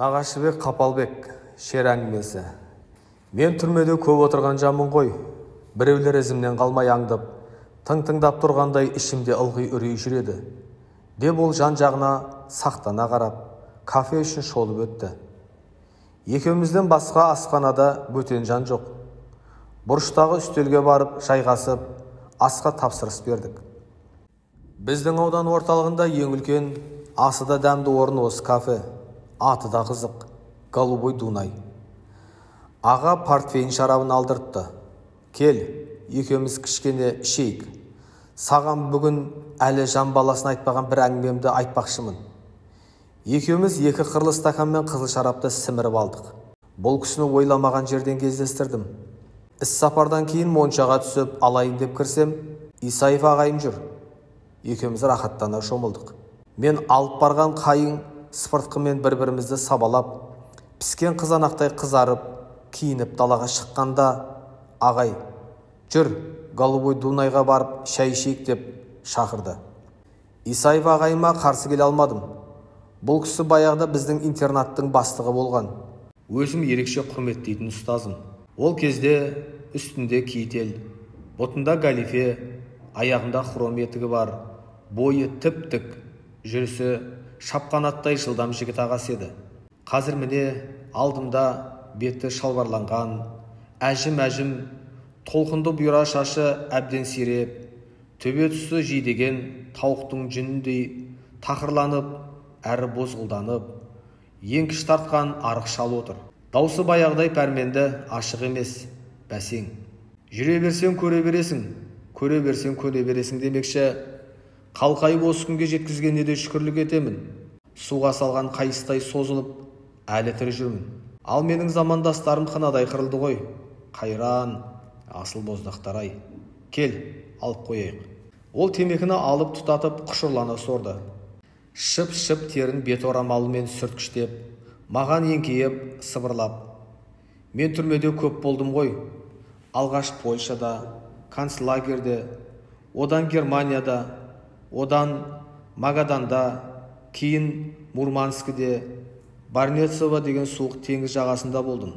Нағашыбек Қапалбек, шер әңгімесі. Мен түрмеде көп отырған жанмын ғой. Біреулер ізімнен қалмай аңдып, тың-тыңдап тұрғандай ішімде ылғи үрей жүреді. Деп ол жан-жағына сақтана қарап, кафе үшін шолып өтті. Екеумізден басқа асханада бөтен жан жоқ. Бұрыштағы үстелге барып жайғасып, асқа тапсырыс бердік. Біздің аудан орталығында ең үлкен, асы да дәмді орын осы кафе. Аты да қызық, Голубой Дунай. Аға портвейн шарабын алдыртты. Кел, екеуміз кішкене ішейік. Саған бүгін әлі жан баласына айтпаған бір әңгімемді айтпақшымын. Екеуміз екі қырлы стаканмен қызыл шарапты сіміріп алдық. Бұл кісіні ойламаған жерден кездестірдім. Іс сапардан кейін моншаға түсіп алайын деп кірсем, Исаев ағайым жүр. Екеуміз рахаттана шомылдық. Мен алып барған қайың сыпыртқымен бір-бірімізді сабалап, піскен қызанақтай қызарып, киініп далаға шыққанда, ағай, жүр, Голубой Дунайға барып шай ішейік деп шақырды. Исаев ағайыма қарсы келе алмадым. Бұл кісі баяғыда біздің интернаттың бастығы болған. Өзім ерекше құрметтейтін ұстазым. Ол кезде үстінде китель, бұтында галифе, аяғында хром етігі бар, бойы тіп-тік, жүрісі шапқан аттай жылдам жігіт ағасы еді. Қазір міне алдымда беті шалбарланған, әжім-әжім, толқынды бұйра шашы әбден сиреп, төбе тұсы жидеген тауықтың жүніндей тақырланып, әрі бозғылданып, еңкіш тартқан арық шал отыр. Даусы баяғыдай пәрменді, ашық емес, бәсең. Жүре берсең көре бересің, көре берсең көне бересің демекші, қалқайып осы күнге жеткізгеніне де шүкірлік етемін. Суға салған қайыстай созылып, әлі тірі жүрмін. Ал менің замандастарым қынадай қырылды ғой. Қайран, асыл боздақтар-ай. Кел, алып қояйық. Ол темекіні алып тұтатып, құшырлана сорды. Шып-шып терін бет орамалымен сүрткіштеп, маған еңкейіп, сыбырлап. Мен түрмеде көп болдым ғой. Алғаш Польшада, концлагерде, одан Германияда, одан Магаданда, кейін Мурманскіде, Барнецово деген суық теңіз жағасында болдым.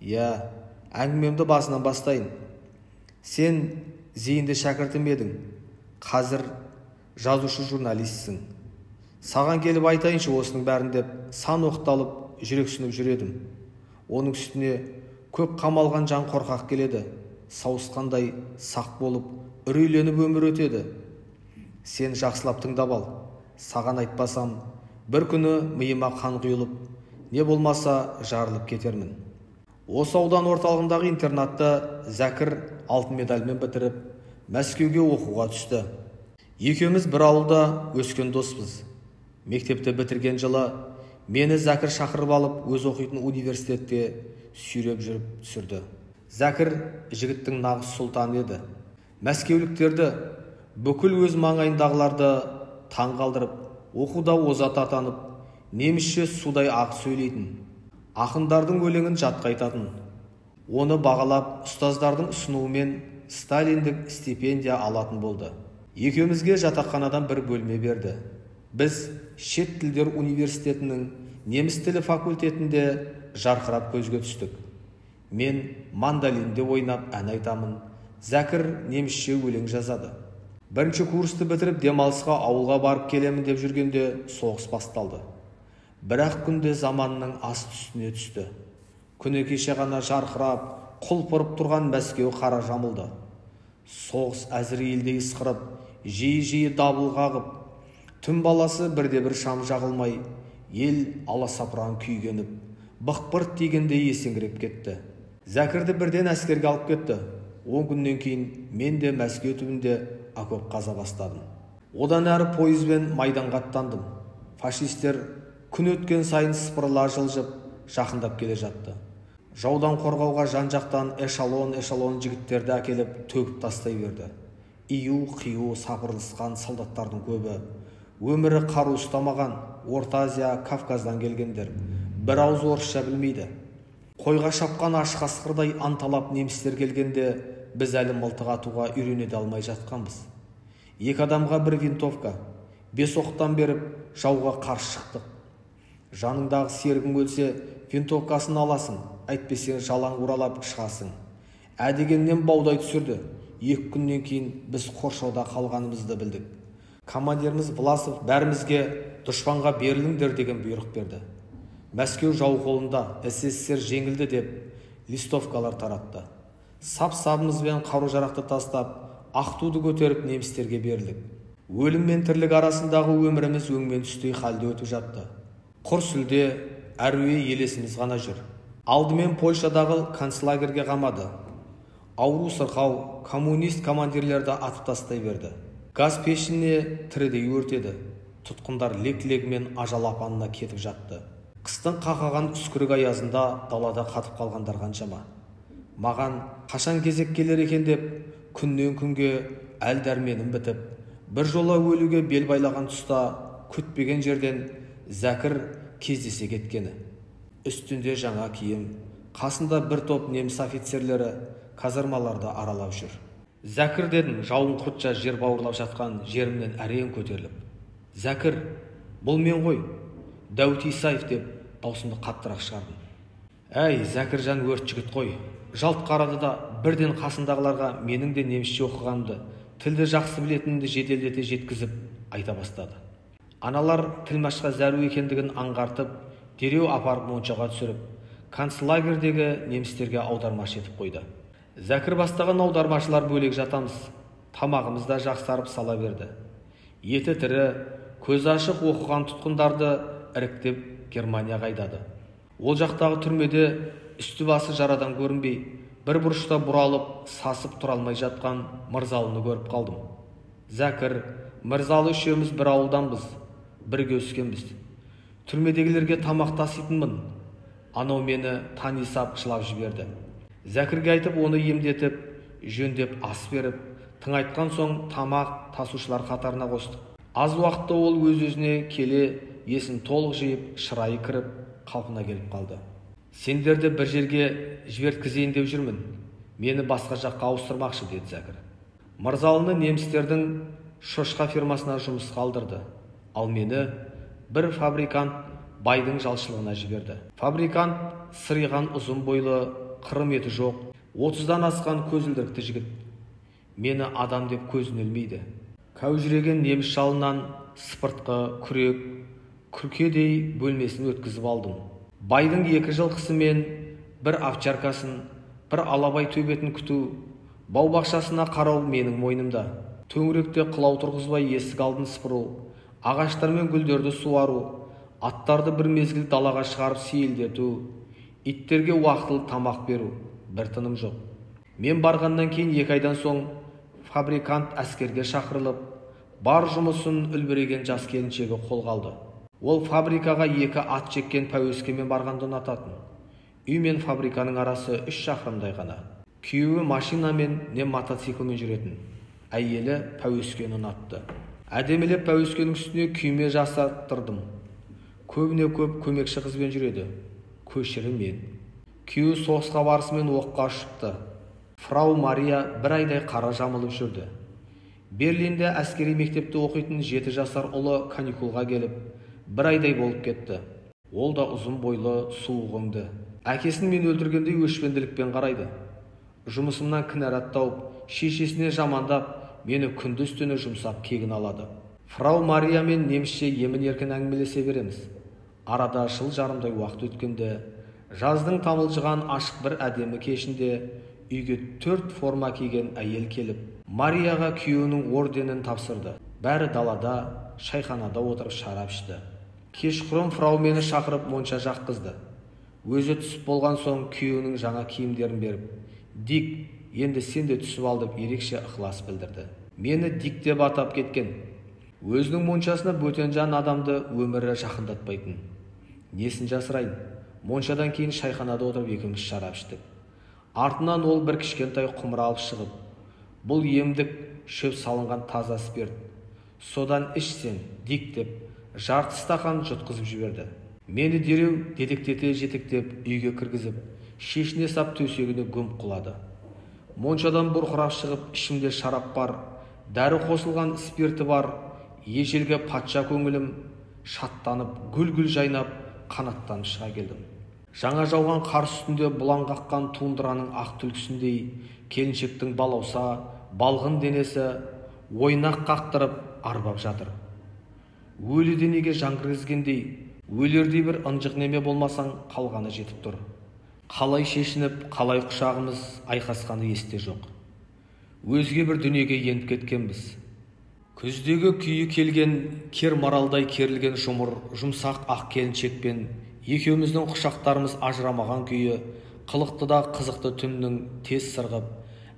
Иә, әңгімемді басынан бастайын. Сен зейінді шәкіртім едің. Қазір жазушы журналистсің. Саған келіп айтайыншы осының бәрін деп сан оқталып, жүрексініп жүредім. Оның үстіне көп қамалған жан қорқақ келеді. Сауысқандай сақ болып, үрейленіп өмір өтеді. Сен жақсылап тыңдап ал. Саған айтпасам, бір күні миыма қан құйылып, не болмаса жарылып кетермін. Осы аудан орталығындағы интернатты Зәкір алтын медальмен бітіріп, Мәскеуге оқуға түсті. Екеуміз бір ауылда өскен доспыз. Мектепті бітірген жылы мені Зәкір шақырып алып, өз оқитын университетте сүйреп жүріп түсірді. Зәкір жігіттің нағыз сұлтаны еді. Мәскеуліктерді, бүкіл өз маңайындағыларды таң қалдырып, оқуда озат атанып, немісше судай ақ сөйлейтін, ақындардың өлеңін жатқа айтатын. Оны бағалап, ұстаздардың ұсынуымен сталиндік стипендия алатын болды. Екеумізге жатақханадан бір бөлме берді. Біз шет тілдер университетінің неміс тілі факультетінде жарқырап көзге түстік. Мен мандолинде ойнап ән айтамын, Зәкір немісше өлең жазады. Бірінші курсты бітіріп демалысқа ауылға барып келемін деп жүргенде соғыс басталды. Бірақ күнде заманның асты үстіне түсті. Күні кеше ғана жарқырап, құлпырып тұрған Мәскеу қара жамылды. Соғыс Әзірейілдей ысқырып, жиі-жиі дабыл қағып, түн баласы бірде-бір шам жағылмай, ел аласапыран күйгеніп, бықпырт дегендей есеңгіреп кетті. Зәкірді бірден әскерге алып кетті. 10 күннен кейін мен де Мәскеу түбінде окоп қаза бастадым. Одан әрі пойызбен майданға аттандым. Фашистер күн өткен сайын сыпырыла жылжып, жақындап келе жатты. Жаудан қорғауға жан-жақтан эшалон-эшалон жігіттерді әкеліп төгіп тастай берді. Ию-қию сапырылысқан солдаттардың көбі өмірі қару ұстамаған Орта Азия, Кавказдан келгендер, бір ауыз орысша білмейді. Қойға шапқан аш қасқырдай анталап немістер келгенде біз әлі мылтық атуға үйрене де алмай жатқанбыз. Екі адамға бір винтовка, 5 оқтан беріп жауға қарсы шықтық. Жаныңдағы серігің өлсе, винтовкасын аласың, әйтпесе жалаң уралап шығасың. Әдегеннен баудай түсірді. 2 күннен кейін біз қоршауда қалғанымызды білдік. Командиріміз Власов бәрімізге дұшпанға беріліңдер деген бұйрық берді. Мәскеу жау қолында, СССР жеңілді деп листовкалар таратты. Сап-сабымызбен қару-жарақты тастап, ақ туды көтеріп немістерге берілдік. Өлім мен тірлік арасындағы өміріміз өңмен түстей халде өтіп жатты. Құр сүлде, әруе елесіміз ғана жүр. Алдымен Польшадағы концлагерге қамады. Ауру сырқау, коммунист командирлерді атып тастай берді. Газ пешіне тірідей өртеді. Тұтқындар лек-легімен ажал апанына кетіп жатты. Қыстың қақаған үскірік аязында далада қатып қалғандар қаншама. Маған қашан кезек келер екен деп, күннен күнге әл-дәрменім бітіп, бір жола өлуге бел байлаған тұста күтпеген жерден Зәкір кездесе кеткені. Үстінде жаңа киім, қасында бір топ неміс офицерлері казармаларды аралап жүр. Зәкір дедім, жауын құртша жер бауырлап жатқан жерімнен әрең көтеріліп. Зәкір, бұл мен ғой, Дәуіт Исаев деп даусымды қаттырақ шығардым. Әй, Зәкіржан өрт жігіт қой. Жалт қарады да бірден қасындағыларға менің де немісше оқығанымды, тілді жақсы білетінімді жеделдете жеткізіп айта бастады. Аналар тілмашқа зәру екендігін аңғартып, дереу апарып моншаға түсіріп, концлагердегі немістерге аудармашы етіп қойды. Зәкір бастаған аудармашылар бөлек жатамыз, тамағымыз да жақсарып сала берді. Еті тірі, көзі ашық оқыған тұтқындарды іріктеп Германияға айдады. Ол жақтағы түрмеде үсті-басы жарадан көрінбей, бір бұрышта бұралып, сасып тұра алмай жатқан Мырзалыны көріп қалдым. Зәкір, Мырзалы үшеуміз бір ауылданбыз, бірге өскенбіз. Түрмедегілерге тамақ таситынмын. Анау мені тани сап жылап жіберді. Зәкірге айтып, оны емдетіп, жөндеп ас беріп, тыңайтқан соң тамақ тасушылар қатарына қостық. Аз уақытта ол өз-өзіне келе, есін толық жиып, шырайы кіріп, қалпына келіп қалды. Сендерді бір жерге жіберткізейін деп жүрмін. Мені басқа жаққа ауыстырмақшы, деді Зәкір. Мырзалыны немістердің шошқа фирмасына жұмысқа алдырды. Ал мені бір фабрикант байдың жалшылығына жіберді. Фабрикант сыриған ұзын бойлы, қырым еті жоқ, 30-дан асқан көзілдірікті жігіт. Мені адам деп көзін ілмейді. Кәужіреген неміс шалынан сыпыртқы, күрек, күркедей бөлмесін өткізіп алдым. Байдың 2 жылқысы мен бір овчаркасын, бір алабай төбетін күту, бау-бақшасына қарау менің мойнымда. Төңіректе қылау тұрғызбай есік алдын сыпыру, ағаштар мен гүлдерді суару, аттарды бір мезгіл далаға шығарып сейілдету, иттерге уақытылы тамақ беру, бір тыным жоқ. Мен барғаннан кейін 2 айдан соң фабрикант әскерге шақырылып, бар жұмысын үлбіреген жас келіншегі қолға алды. Ол фабрикаға 2 ат жеккен пәуескемен барғанды ұнататын. Үй мен фабриканың арасы 3 шақырымдай ғана. Күйеуі машинамен не мотоциклмен жүретін. Әйелі пәуескені ұнатты. Әдемілеп пәуескенің үстіне күйме жасаттырдым. Көбіне көп көмекші қызбен жүреді. Көшірі мен. Күйеуі соғысқа барысымен оққа ұшыпты. Фрау Мария бір айдай қара жамылып жүрді. Берлинде әскери мектепте оқитын 7 жасар ұлы каникулға келіп, бір айдай болып кетті. Ол да ұзын бойлы, суық өңді. Әкесін мен өлтіргендей өшпенділікпен қарайды. Жұмысымнан кінәрат тауып, шешесіне жамандап, мені күндіз-түні жұмсап кегін алады. Фрау Мария мен немісше емін-еркін әңгімелесе береміз. Арада жыл жарымдай уақыт өткенде, жаздың тамылжыған ашық бір әдемі кешінде үйге 4 форма киген әйел келіп, Марияға күйеуінің орденін тапсырды. Бәрі далада, шайханада отырып шарап ішті. Кешқұрым фрау мені шақырып монша жаққызды. Өзі түсіп болған соң күйеуінің жаңа киімдерін беріп, Дик, енді сен де түсіп ал деп ерекше ықылас білдірді. Мені Дик деп атап кеткен. Өзінің моншасына бөтен жан адамды өмірі жақындатпайтын. Несін жасырайын, моншадан кейін шайханада отырып екеуміз шарап іштік. Артынан ол бір кішкентай құмыра алып шығып, бұл емдік шөп салынған таза спирт. Содан іш сен, Дик деп жарты стақан жұтқызып жіберді. Мені дереу дедектете жетектеп үйге кіргізіп, шешіне сап төсегіне көміп құлады. Моншадан бұрқырап шығып, ішімде шарап бар, дәрі қосылған спирті бар, ежелгі патша көңілім шаттанып, гүл-гүл жайнап, Қанаттанып шыға келдім. Жаңа жауған қар үстінде бұлаң қаққан тундраның ақ түлкісіндей келіншектің балауса балғын денесі ойнақ қақтырып арбап жатыр. Өлі денеге жан кіргізгендей, өлердей бір ынжық неме болмасаң, қалғаны жетіп тұр. Қалай шешініп, қалай құшағымыз айқасқаны есте жоқ. Өзге бір дүниеге еніп кеткенбіз. Күздегі күйі келген кер маралдай керілген жұмыр, жұмсақ ақ келіншекпен екеуміздің құшақтарымыз ажырамаған күйі қылықты да қызықты түннің тез сырғып,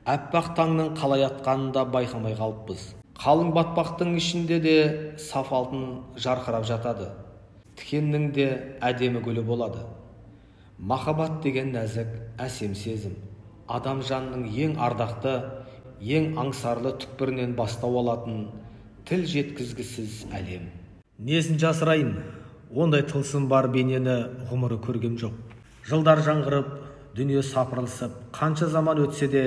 әппақ таңның қалай атқанын да байқамай қалыппыз. Қалың батпақтың ішінде де саф алтын жарқырап жатады. Тікеннің де әдемі гүлі болады. Махаббат деген нәзік, әсем сезім. Адам жанының ең ардақты, ең аңсарлы түкпірінен бастау алатын тіл жеткізгісіз әлем. Несін жасырайын, ондай тылсым бар бейнені ғұмыры көргем жоқ. Жылдар жаңғырып, дүние сапырылысып, қанша заман өтсе де,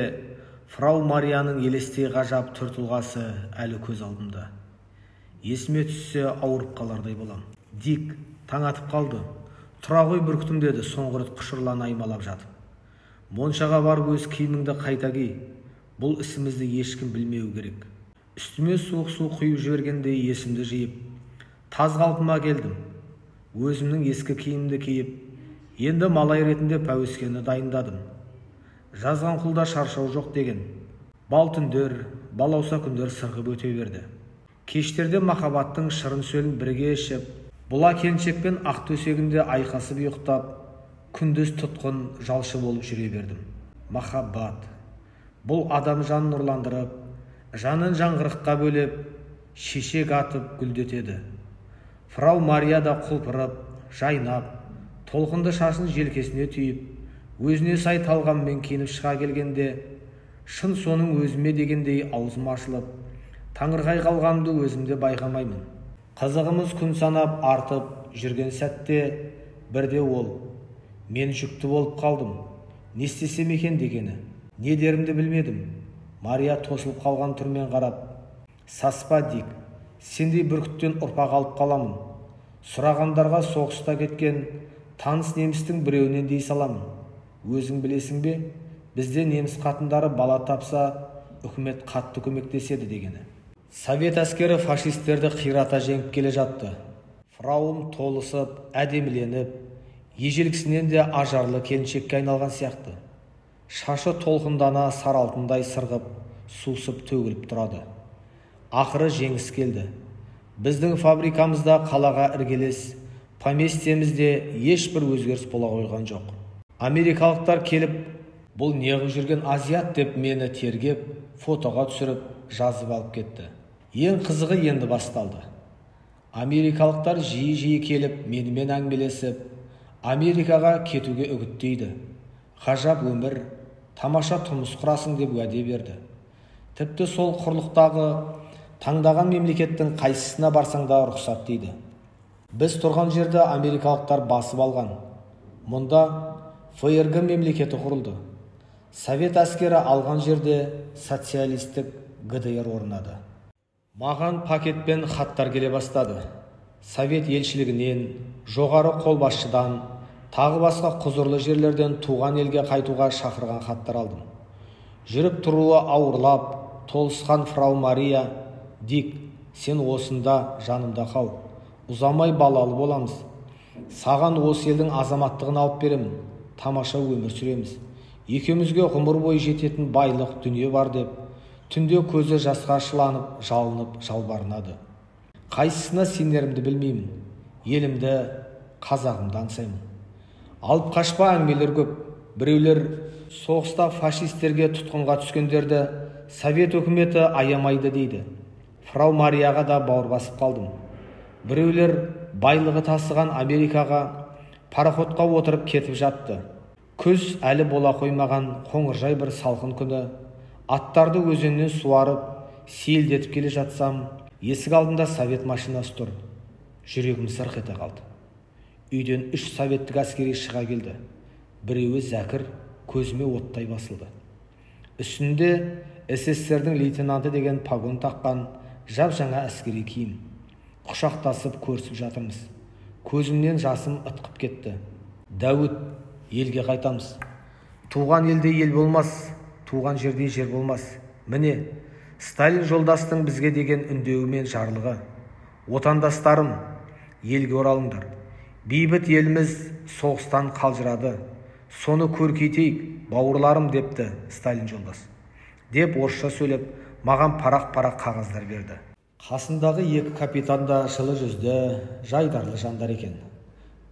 фрау Марияның елестей ғажап түр тұлғасы әлі көз алдымда. Есіме түссе ауырып қалардай болам. Дик, таң атып қалды. Тұра ғой бүркітім, деді соңғы рет құшырлана аймалап жатып. Моншаға барып өз киіміңді қайта ки. Бұл ісімізді ешкім білмеу керек. Үстіме суық су құйып жібергенде есімді жиып, таз қалпыма келдім. Өзімнің ескі киімді киіп, енді малай ретінде пәуескені дайындадым. Жазған құлда шаршау жоқ деген. Бал түндер, балауса күндер сырғып өте берді. Кештерде махаббаттың шырын сөлін бірге ішіп, бұла келіншекпен ақ төсегінде айқасып ұйықтап, күндіз тұтқын жалшы болып жүре бердім. Махаббат. Бұл адам жанын нұрландырып, жанын жаңғырыққа бөлеп, шешек атып гүлдетеді. Фрау Мария да құлпырып, жайнап, толқынды шашын желкесіне түйіп, өзіне сай талғаммен киініп шыға келгенде, шын соның өзіме дегендей аузым ашылып, таңырқай қалғанымды өзім де байқамаймын. Қызығымыз күн санап артып жүрген сәтте бірде ол, мен жүкті болып қалдым, не істесем екен дегені. Не дерімді білмедім. Мария тосылып қалған түрмен қарап, саспа, Дик, сендей бүркіттен ұрпақ алып қаламын. Сұрағандарға соғыста кеткен таныс немістің біреуінен дей саламын. Өзің білесің бе, бізде неміс қатындары бала тапса, үкімет қатты көмектеседі дегені. Совет әскері фашистерді қирата жеңіп келе жатты. Фрауым толысып, әдеміленіп, ежелгісінен де ажарлы келіншекке айналған сияқты. Шашы толқындана сары алтындай сырғып, сусып төгіліп тұрады. Ақыры жеңіс келді. Біздің фабрикамызда қалаға іргелес поместьемізде ешбір өзгеріс бола қойған жоқ. Америкалықтар келіп, бұл неғып жүрген азиат деп мені тергеп, фотоға түсіріп, жазып алып кетті. Ең қызығы енді басталды. Америкалықтар жиі-жиі келіп, менімен әңгімелесіп, Америкаға кетуге үгіттейді. Ғажап өмір, тамаша тұрмыс құрасың деп уәде берді. Тіпті сол құрлықтағы таңдаған мемлекеттің қайсысына барсаң да рұқсат дейді. Біз тұрған жерді америкалықтар басып алған. Мұнда ФРГ мемлекеті құрылды. Совет әскері алған жерде социалистік ГДР орнады. Маған пакетпен хаттар келе бастады. Совет елшілігінен, жоғары қолбасшыдан, тағы басқа құзырлы жерлерден туған елге қайтуға шақырған хаттар алдым. Жүріп тұруы ауырлап, толысқан фрау Мария, Дик, сен осында жанымда қал. Ұзамай балалы боламыз. Саған осы елдің азаматтығын алып беремін. Тамаша өмір сүреміз. Екеумізге ғұмыр бойы жететін байлық дүние бар деп, түнде көзі жасқа шыланып, жалынып, жалбарынады. Қайсысына сенерімді білмеймін. Елімді, қазағымды аңсаймын. Алып қашпа әңгімелер көп. Біреулер соғыста фашистерге тұтқынға түскендерді Совет өкіметі аямайды дейді. Фрау Марияға да бауыр басып қалдым. Біреулер байлығы тасыған Америкаға пароходқа отырып кетіп жатты. Күз әлі бола қоймаған қоңыржай бір салқын күні аттарды өзеннен суарып, сейілдетіп келе жатсам, есік алдында совет машинасы тұр. Жүрегім сырқ ете қалды. Үйден 3 советтік әскери шыға келді. Біреуі зәкір, көзіме оттай басылды. Үстінде СССР-дің лейтенанты деген погон таққан жап-жаңа әскери киім. Құшақтасып көрісіп жатырмыз. Көзімнен жасым ытқып кетті. Дәуіт, елге қайтамыз. Туған елде ел болмас, туған жерде жер болмас. Міне, Сталин жолдастың бізге деген үндеуі мен жарлығы. Отандастарым, елге оралыңдар. Бейбіт еліміз соғыстан қалжырады. Соны көркейтейік, бауырларым, депті Сталин жолдас. Деп орысша сөйлеп, маған парақ-парақ қағаздар берді. Қасындағы екі капитан да жылы жүзді, жайдарлы жандар екен.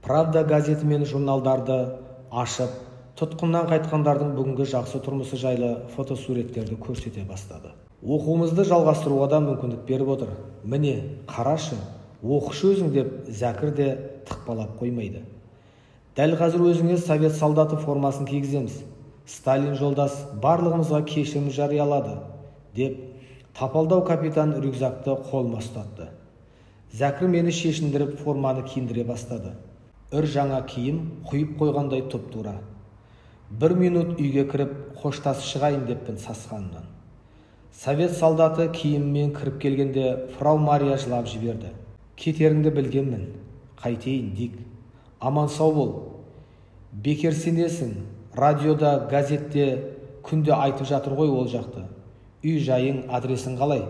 Правда газеті мен журналдарды ашып, тұтқыннан қайтқандардың бүгінгі жақсы тұрмысы жайлы фотосуреттерді көрсете бастады. Оқуымызды жалғастыруға да мүмкіндік беріп отыр. Міне, қарашы, оқышы өзің деп Зәкір де тықпалап қоймайды. Дәл қазір өзіңе совет солдаты формасын кигіземіз. Сталин жолдас барлығымызға кешірім жариялады, деп тапалдау капитан рюкзакты қолыма ұстатты. Зәкір мені шешіндіріп форманы киіндіре бастады. Үр жаңа киім құйып қойғандай тұп-тура. Бір минут үйге кіріп қоштасып шығайын деппін сасқанымнан. Совет солдаты киімімен кіріп келгенде фрау Мария жылап жіберді. Кетеріңді білгенмін, қайтейін, Дик. Аман сау бол. Бекер сенесің, радиода, газетте күнде айтып жатыр ғой ол жақты. Үй жайың, адресің қалай?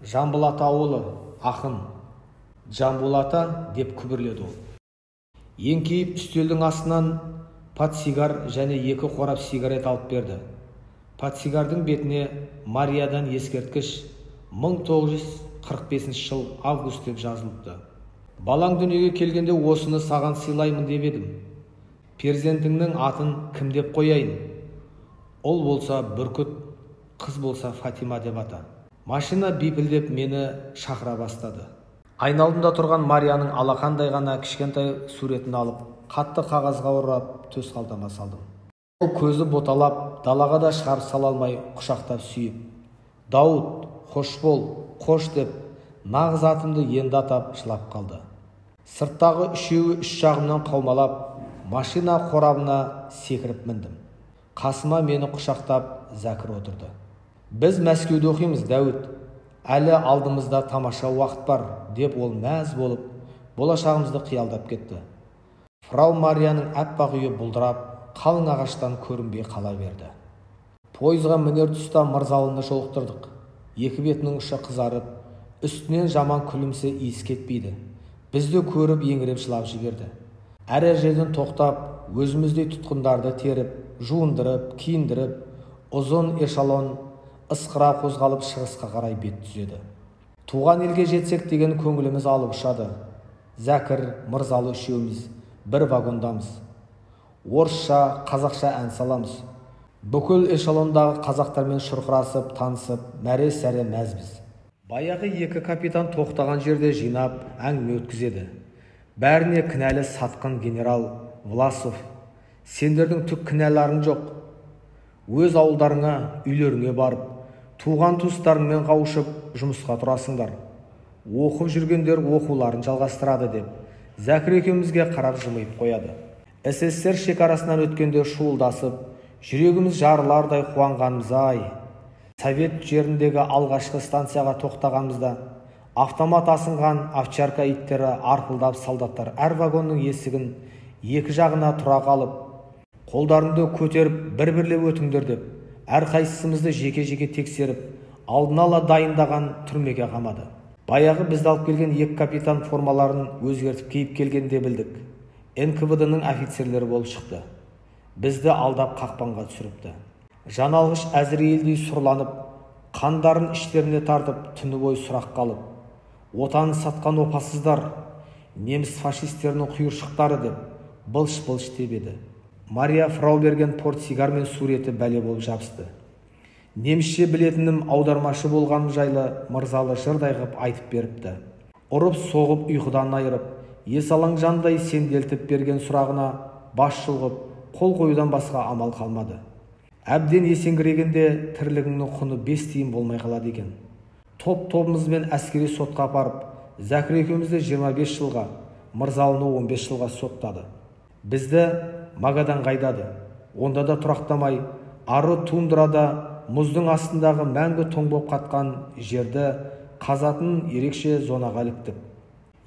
Жамбыл ата ауылы, ақын. Жамбыл ата, деп күбірледі ол. Еңкейіп үстелдің астынан патсигар және 2 қорап сигарет алып берді. Патсигардың бетіне Мариядан ескерткіш 1945 жыл август деп жазылыпты. Балаң дүниеге келгенде осыны саған сыйлаймын деп едім. Перзентіңнің атын кім деп қояйын? Ұл болса Бүркіт, қыз болса Фатима деп ата. Машина бипілдеп мені шақыра бастады. Айналымда тұрған Марияның алақандай ғана кішкентай суретін алып, қатты қағазға орап төс қалтама салдым. Ол көзі боталап, далаға да шығарып сала алмай құшақтап сүйіп, Дауыт, қош бол, қош деп нағыз атымды енді атап жылап қалды. Сырттағы үшеуі үш жағымнан қаумалап, машина қорабына секіріп міндім. Қасыма мені құшақтап Зәкір отырды. Біз Мәскеуде оқимыз, Дәуіт. Әлі алдымызда тамаша уақыт бар, деп ол мәз болып, болашағымызды қиялдап кетті. Фрау Марияның аппақ үйі бұлдырап, қалың ағаштан көрінбей қала берді. Пойызға мінер тұста Мырзалыны жолықтырдық. Екі бетінің ұшы қызарып, үстінен жаман күлімсі иіс кетпейді. Бізді көріп еңіреп жылап жіберді. Әр жерден тоқтап, өзіміздей тұтқындарды теріп, жуындырып, киіндіріп, ұзын эшелон ысқыра қозғалып шығысқа қарай бет түзеді. Туған елге жетсек деген көңіліміз алып ұшады. Зәкір, Мырзалы үшеуміз бір вагондамыз. Орысша, қазақша ән саламыз. Бүкіл эшелондағы қазақтармен шұрқырасып, танысып, мәре-сәре мәзбіз. Баяғы екі капитан тоқтаған жерде жинап, әңгіме өткізеді. Бәріне кінәлі сатқын генерал Власов. Сендердің түк кінәларың жоқ. Өз ауылдарыңа, үйлеріңе барып, туған туыстарыңмен қауышып, жұмысқа тұрасыңдар. Оқып жүргендер оқуларын жалғастырады деп, Зәкір екеумізге қарап жымиып қояды. СССР шекарасынан өткенде шуылдасып, жүрегіміз жарылардай қуанғанымыз ай. Совет жеріндегі алғашқы станцияға тоқтағанымызда автомат асынған овчарка иттері арпылдап солдаттар әр вагонның есігін екі жағына тұра қалып, қолдарыңды көтеріп бір-бірлеп өтіңдер деп, әрқайсымызды жеке-жеке тексеріп, алдын ала дайындаған түрмеге қамады. Баяғы бізді алып келген екі капитан формаларын өзгертіп киіп келгенде білдік. НКВД-ның офицерлері болып шықты. Бізді алдап қақпанға түсіріпті. Жаналғыш Әзірейілдей сұрланып, қандарын іштеріне тартып, түні бойы сұрақ қалып, отанын сатқан опасыздар, неміс фашистерінің құйыршықтары деп былш-былш тебеді. Мария фрау берген портсигар мен суреті бәле болып жабысты. Немісше білетінім аудармашы болғаным жайлы Мырзалы жырдай қып айтып беріпті. Ұрып соғып ұйқыдан айырып, есалаң жандай сенделтіп берген сұрағына бас шұлғып, қол қоюдан басқа амал қалмады. Әбден есеңгірегенде тірлігіңнің құны 5 тиын болмай қалады екен. Топ-тобымызбен әскери сотқа апарып, Зәкір екеумізді 25 жылға, Мырзалыны 15 жылға соттады. Бізді Магаданға айдады. Онда да тұрақтамай, ары тундрада мұздың астындағы мәңгі тоң боп қатқан жерді қазатын ерекше зонаға іліктік.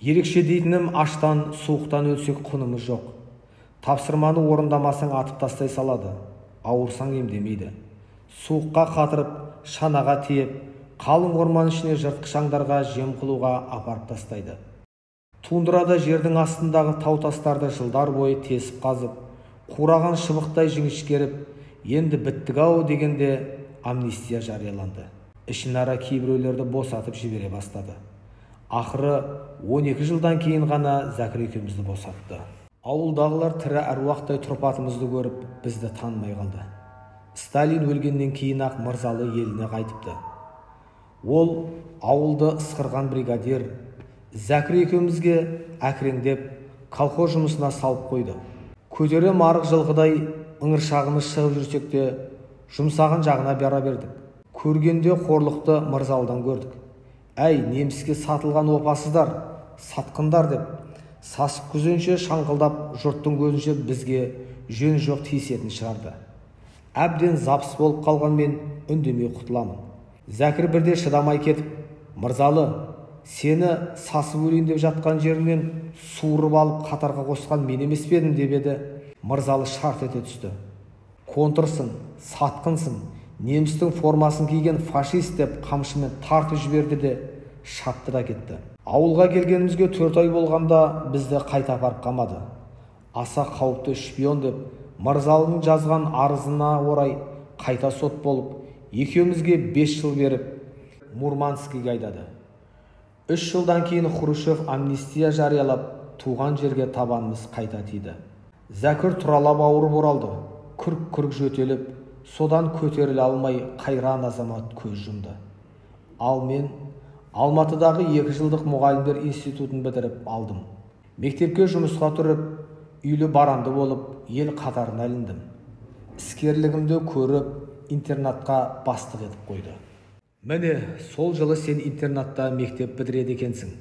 Ерекше дейтінім, аштан, суықтан өлсек құнымыз жоқ. Тапсырманы орындамасаң атып тастай салады, ауырсаң емдемейді. Суыққа қатырып, шанаға тиеп, қалың орман ішіне жыртқыш аңдарға жем қылуға апарып тастайды. Тундрада жердің астындағы тау тастарды жылдар бойы тесіп қазып, қураған шыбықтай жіңішкеріп, енді біттік-ау дегенде амнистия жарияланды. Ішінара кейбіреулерді босатып жібере бастады. Ақыры 12 жылдан кейін ғана Зәкір екеумізді босатты. Ауылдағылар тірі әруақтай тұрпатымызды көріп, бізді танымай қалды. Сталин өлгеннен кейін-ақ Мырзалы еліне қайтыпты. Ол ауылды ысқырған бригадир Зәкір екеумізге әкіреңдеп колхоз жұмысына салып қойды. Көтере марық жылқыдай ыңыршағымыз шығып жүрсек те жұмсаған жағына бара бердік. Көргенде қорлықты Мырзалыдан көрдік. Әй, неміске сатылған опасыздар, сатқындар деп сасық күзенше шаңқылдап жұрттың көзінше бізге жөн жоқ тиісетін шығарды. Әбден запыс болып қалған мен үндемей құтыламын. Зәкір бірде шыдамай кетіп, Мырзалы, сені сасып өлейін деп жатқан жеріңнен суырып алып қатарға қосқан мен емес пе едім деп еді. Мырзалы шарт ете түсті. Контрсың, сатқынсың, немістің формасын киген фашист деп қамшымен тартып жіберді де шапты да кетті. Ауылға келгенімізге 4 ай болғанда бізді қайта апарып қамады. Аса қауіпті шпион деп Мырзалының жазған арызына орай қайта сот болып, екеумізге 5 жыл беріп Мурманскіге айдады. 3 жылдан кейін Хрущев амнистия жариялап, туған жерге табанымыз қайта тиді. Зәкір тұралап ауырып оралды. Күрк-күрк жөтеліп, содан көтеріле алмай қайран азамат көз жұмды. Ал мен Алматыдағы 2 жылдық мұғалімдер институтын бітіріп алдым. Мектепке жұмысқа тұрып, үйлі баранды болып, ел қатарына іліндім. Іскерлігімді көріп, интернатқа бастық етіп қойды. Міне, сол жылы сен интернатта мектеп бітіреді екенсің.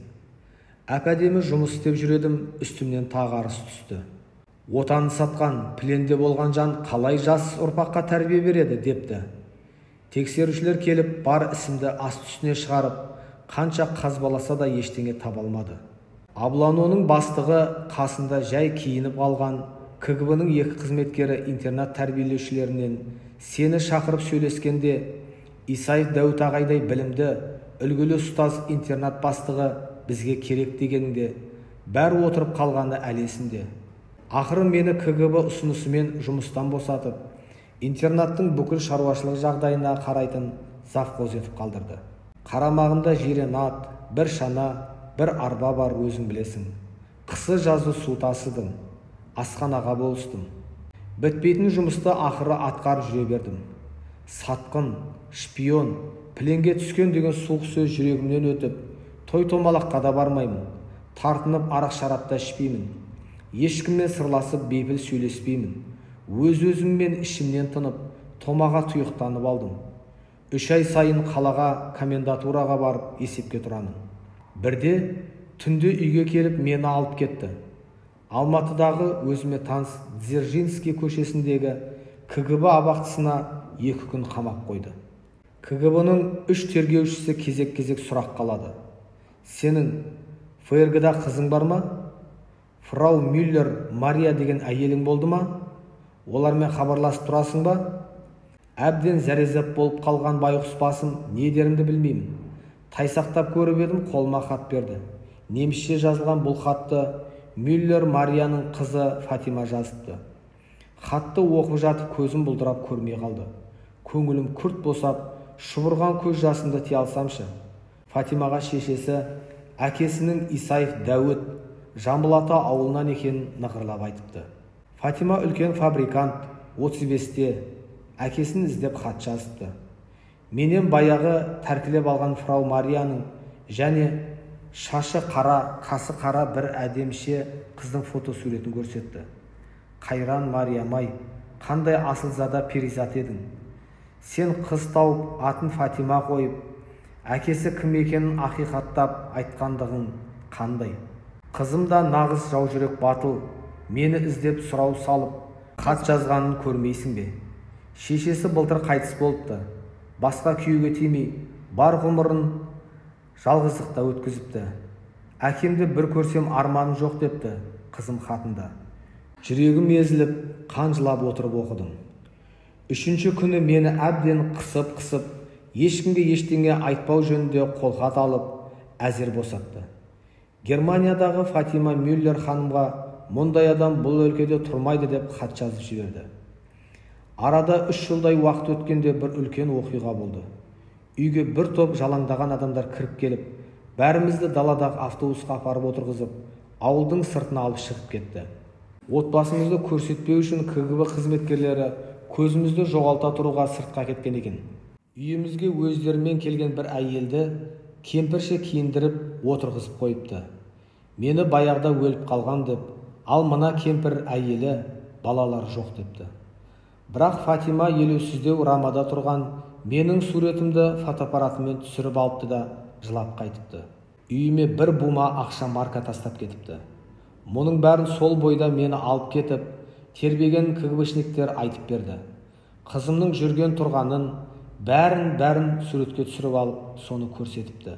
Әп-әдемі жұмыс істеп жүр едім, үстімнен тағы арыз түсті. Отанын сатқан, пленде болған жан қалай жас ұрпаққа тәрбие береді депті. Тексерушілер келіп, бар ісімді асты үстіне шығарып, қанша қазбаласа да ештеңе таба алмады. Облононың бастығы қасында жай киініп алған КГБ-ның 2 қызметкері интернат тәрбиелеушілерінен сені шақырып сөйлескенде Исаев Дәуіт ағайдай білімді, үлгілі ұстаз интернат бастығы бізге керек дегенінде бәрі отырып қалғаны әлі есімде. Ақыры мені КГБ ұсынысымен жұмыстан босатып, интернаттың бүкіл шаруашылық жағдайына қарайтын завхоз етіп қалдырды. Қарамағымда жирен ат, бір шана, бір арба бар, өзің білесің. Қысы жазы су тасыдым, асханаға болыстым. Бітпейтін жұмысты ақыры атқарып жүре бердім. Сатқын, шпион, пленге түскен деген суық сөз жүрегімнен өтіп, той-томалаққа да бармаймын. Тартынып арақ шарап та ішпеймін. Ешкіммен сырласып бейпіл сөйлеспеймін. Өз-өзіммен ішімнен тынып, томаға тұйықтанып алдым. 3 ай сайын қалаға, комендатураға барып есепке тұрамын. Бірде түнде үйге келіп мені алып кетті. Алматыдағы өзіме таныс Дзержинский көшесіндегі КГБ абақтысына 2 күн қамап қойды. КГБ-ның 3 тергеушісі кезек-кезек сұрақ қалады. Сенің ФРГ-да қызың бар ма? Фрау Мюллер Мария деген әйелің болды ма? Олармен хабарласып тұрасың ба? Әбден зәрезап болып қалған байғұс басым не дерімді білмеймін. Тайсақтап көріп едім, қолыма хат берді. Немісше жазылған бұл хатты Мюллер Марияның қызы Фатима жазыпты. Хатты оқып жатып көзім бұлдырап көрмей қалды. Көңілім күрт босап, шұбырған көз жасымды тия алсамшы. Фатимаға шешесі әкесінің Исаев Дәуіт Жамбыл ата ауылынан екенін нығырлап айтыпты. Фатима үлкен фабрикант, 35-те, әкесін іздеп хат жазыпты. Менен баяғы тәркілеп алған фрау Марияның және шашы қара, қасы қара бір әдеміше қыздың фотосуретін көрсетті. Қайран Мариям-ай, қандай асылзада перизат едің. Сен қыз тауып, атын Фатима қойып, әкесі кім екенін ақиқаттап айтқандығың қандай. Қызым да нағыз жаужүрек батыл, мені іздеп сұрау салып, хат жазғанын көрмейсің бе? Шешесі былтыр қайтыс болыпты. Басқа күйеуге тимей, бар ғұмырын жалғыздықта өткізіпті. Әкемді бір көрсем арманым жоқ депті қызым хатында. Жүрегім езіліп, қан жылап отырып оқыдым. Үшінші күні мені әбден қысып-қысып, ешкімге ештеңе айтпау жөнінде қолхат алып, әзер босатты. Германиядағы Фатима Мюллер ханымға мұндай адам бұл өлкеде тұрмайды деп хат жазып жіберді. Арада 3 жылдай уақыт өткенде бір үлкен оқиға болды. Үйге бір топ жалаңдаған адамдар кіріп келіп, бәрімізді даладағы автобусқа апарып отырғызып, ауылдың сыртына алып шығып кетті. Отбасымызды көрсетпеу үшін КГБ қызметкерлері көзімізді жоғалта тұруға сыртқа кеткен екен. Үйімізге өздерімен келген бір әйелді кемпірше киіндіріп отырғызып қойыпты. Мені баяғыда өліп қалған деп, ал мына кемпір әйелі, балалар жоқ депті. Бірақ Фатима елеусіздеу рамада тұрған менің суретімді фотоаппаратымен түсіріп алыпты да жылап қайтыпты. Үйіме бір бума ақша марка тастап кетіпті. Мұның бәрін сол бойда мені алып кетіп, тербеген КГБшниктер айтып берді. Қызымның жүрген тұрғанын, бәрін суретке түсіріп алып, соны көрсетіпті.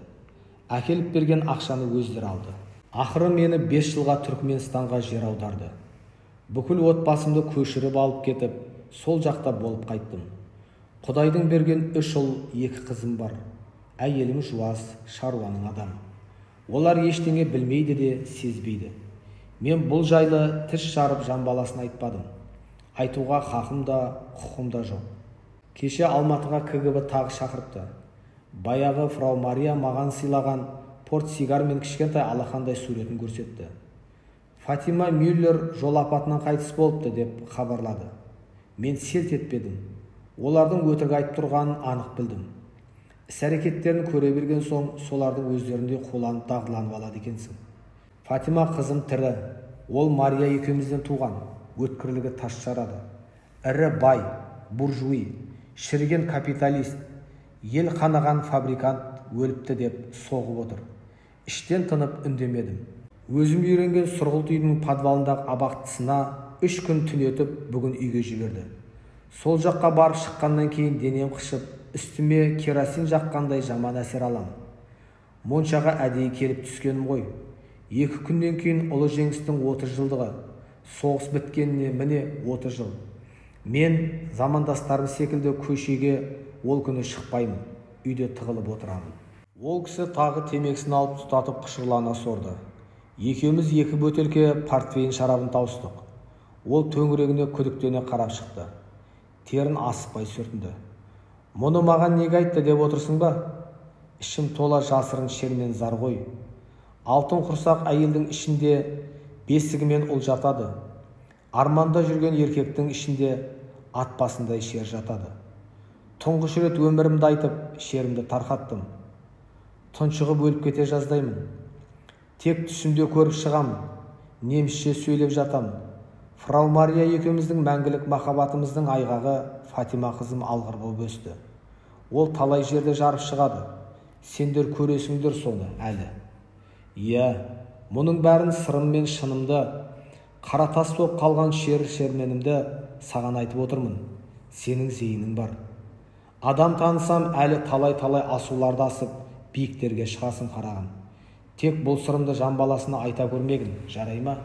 Әкеліп берген ақшаны өздері алды. Ақыры мені 5 жылға Түркменстанға жер аударды. Бүкіл отбасымды көшіріп алып кетіп, сол жақта болып қайттым. Құдайдың берген 3 ұл, 2 қызым бар. Әйелім жуас, шаруаның адамы. Олар ештеңе білмейді де сезбейді. Мен бұл жайлы тіс жарып жан баласын айтпадым. Айтуға хақым да, құқым да жоқ. Кеше Алматыға КГБ тағы шақырыпты. Баяғы фрау Мария маған сыйлаған портсигар мен кішкентай алақандай суретін көрсетті. Фатима Мюллер жол апатынан қайтыс болыпты деп хабарлады. Мен селт етпедім. Олардың өтірік айтып тұрғанын анық білдім. Іс-әрекеттерін көре берген соң солардың өздерінде қуланып дағдыланып алады екенсің. Фатима қызым тірі, ол Мария екеумізден туған, өткірлігі тас жарады. Ірі бай, буржуи, шіріген капиталист, ел қанаған фабрикант өліпті деп соғып отыр. Іштен тынып үндемедім. Өзім үйренген сұрғылт үйдің подвалындағы абақтысына 3 күн түнетіп, бүгін үйге жіберді. Сол жаққа барып шыққаннан кейін денем қышып, үстіме керосин жаққандай жаман әсер алам. Моншаға әдейі келіп түскенім ғой. 2 күннен кейін ұлы жеңістің 30 жылдығы, соғыс біткеніне міне 30 жыл. Мен замандастарым секілді көшеге ол күні шықпаймын, үйде тығылып отырамын. Ол кісі тағы темекісін алып тұтатып құшырлана сорды. Екеуміз 2 бөтелке портвейн шарабын тауыстық. Ол төңірегіне күдіктене қарап шықты. Терін асықпай сүртінді. Мұны маған неге айтты деп отырсың ба? Ішім тола жасырын шермен зар ғой. Алтын құрсақ әйелдің ішінде бесігімен ұл жатады. Арманда жүрген еркектің ішінде ат басындай шер жатады. Тұңғыш рет өмірімді айтып, шерімді тарқаттым. Тұншығып өліп кете жаздаймын. Тек түсімде көріп шығамын. Немісше сөйлеп жатамын. Фрау Мария екеуміздің мәңгілік махаббатымыздың айғағы Фатима қызым алғыр болып өсті. Ол талай жерде жарып шығады. Сендер көресіңдер соны әлі. Иә, мұның бәрін сырым мен шынымды, қара тас болып қалған шер-шерменімді саған айтып отырмын. Сенің зейінің бар. Адам танысам әлі талай-талай асуларды асып, биіктерге шығасың қарағым. Тек бұл сырымды жан баласына айта көрмегін, жарай ма?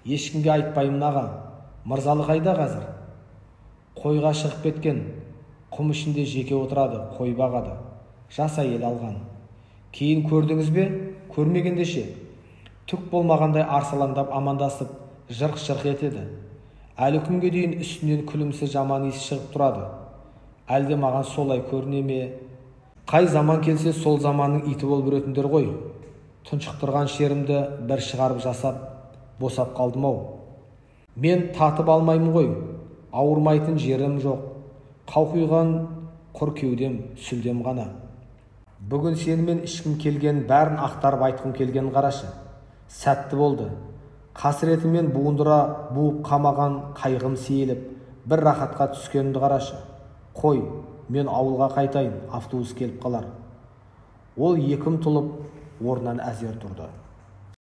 Ешкімге айтпаймын аға. Мырзалы қайда қазір? Қойға шығып кеткен, құм ішінде жеке отырады, қой бағады. Жас әйел алған. Кейін көрдіңіз бе? Көрмегенде ше? Түк болмағандай арсалаңдап амандасып, жырқ-жырқ етеді. Әлі күнге дейін үстінен күлімсі жаман иіс шығып тұрады. Әлде маған солай көріне ме? Қай заман келсе сол заманның иті болып жүретіндер ғой. Тұншықтырған шерімді бір шығарып жасап, босап қалдым-ау. Мен татып алмаймын ғой. Ауырмайтын жерім жоқ. Қауқиған құр кеудем, сүлдем ғана. Бүгін сенімен ішкім келген, бәрін ақтарып айтқым келген қарашы. Сәтті болды. Қасіретімен буындыра буып қамаған қайғым сейіліп, бір рахатқа түскенімді қарашы. Қой, мен ауылға қайтайын, автобус келіп қалар. Ол екі ұмтылып, орнынан әзер тұрды.